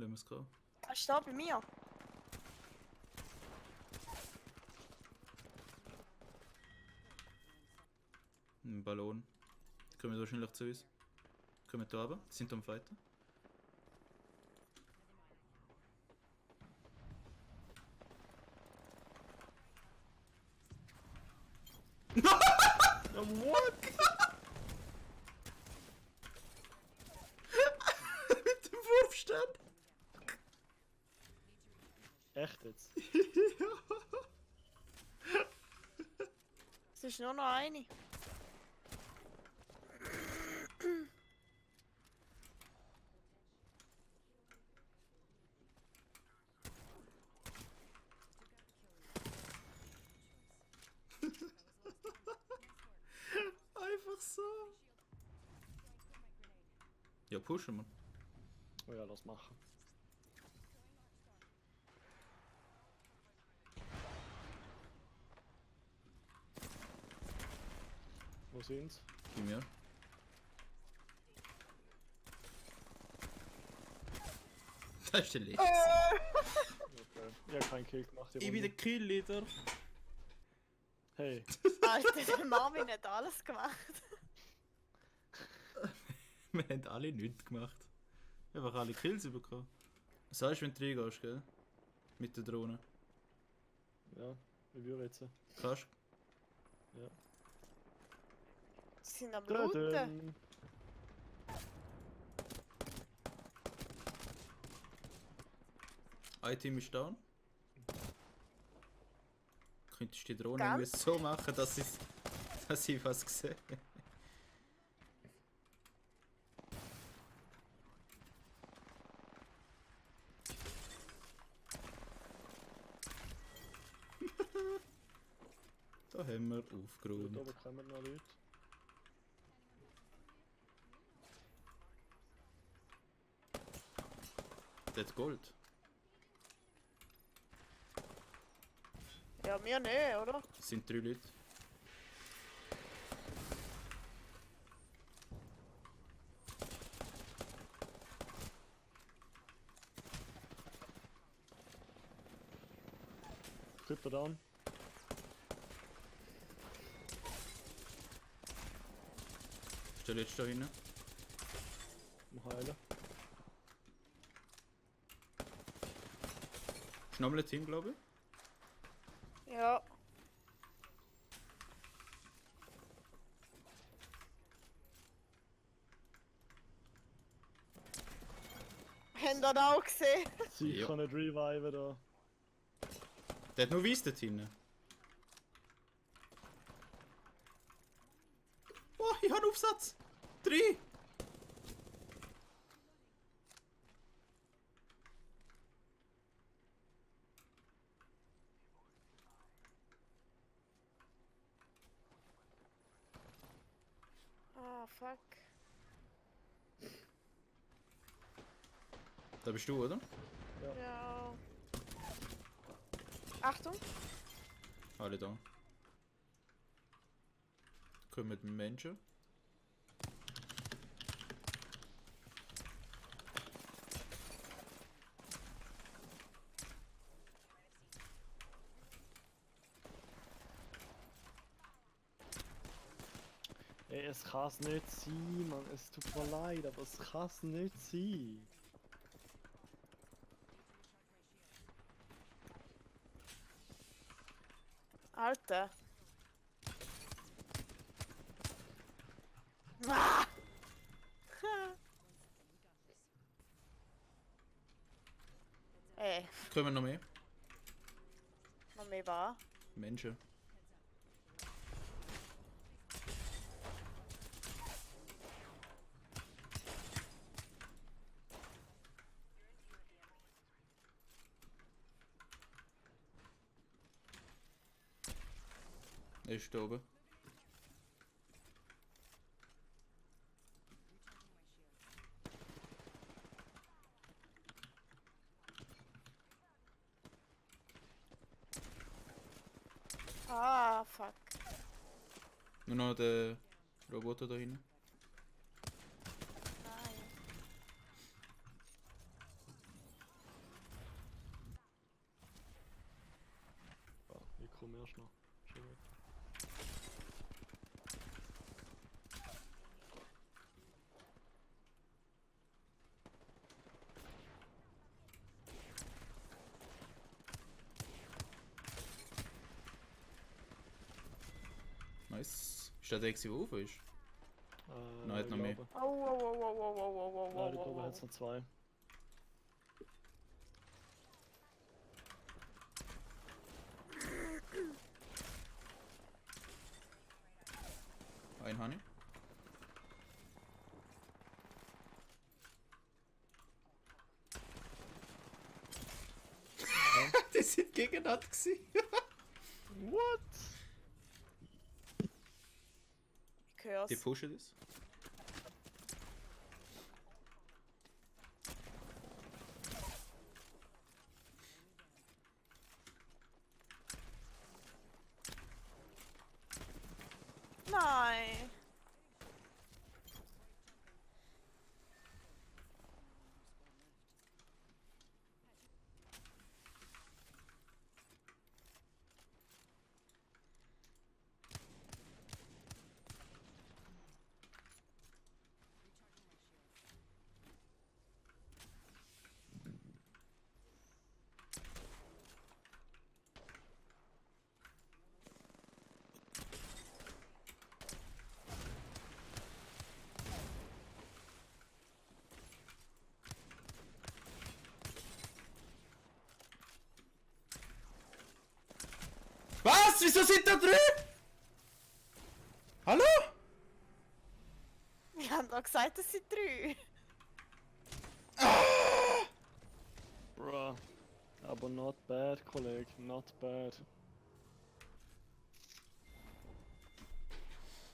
wir es gehen. Hast du da bei mir? Ein Ballon. Kommen wahrscheinlich zu uns. Kommen da runter. Die sind am Fighten. What? Mit dem Wurfstab! Echt jetzt? Es ist nur noch eine. Einfach so. Ja, pushen wir. Oh ja, lass machen. Wo sind's? Bei mir. Das ist der letzte. Okay. Ich hab keinen Kill gemacht. die Ich bin Runde. der Kill-Leader. Hey, Alter, der Marvin hat alles gemacht. Wir haben alle nichts gemacht. Einfach alle Kills bekommen. Was sagst du, wenn du reingehst, gell? Mit der Drohne. ja, wie wir jetzt? Kannst Ja. Sie sind am Looten. Töten! ein Team ist down. Könntest du die Drohne Ganz? irgendwie so machen, dass ich was sehe? Da haben wir Dort aufgeräumt. oben kommen noch Leute. Der hat Gold. Ja, wir nicht, oder? Das sind 3 Leute. Typ da. Ist der letzte da hinten? Mal heilen. Ist nochmal ein Team, glaube ich. Ja. Habt ihr das auch gesehen? Sicher nicht reviven da. Der hat nur Weiss dort hinten. Oh, ich habe einen Aufsatz! 3! Ah, fuck. Da bist du, oder? Ja. Achtung. Alle da. Kommen mit dem Menschen. Ey, es kann's nicht sein, Mann. Es tut mir leid, aber es kann's nicht sein. Alter. Ah! Ey, Kommen noch mehr? noch mehr war. Menschen. Er ist da oben. Ah, fuck. Nur noch der Roboter da hinten. Nein. am ersten noch. Schon gut. Nice. Ist der der, der auf ist? Nein, hat noch ich mehr. glaube. Oh, oh, oh, oh, oh, oh, oh, oh, Nein, ich oh, glaube, oh, hat es noch zwei. Einen habe ich. Die sind gegeneinander gewesen. What? Ich hör's. Die pushen das. Nein. Was? Wieso sind da drei? Hallo? Wir haben doch gesagt, es sind 3. Bruh. Aber not bad, Kollege. Not bad.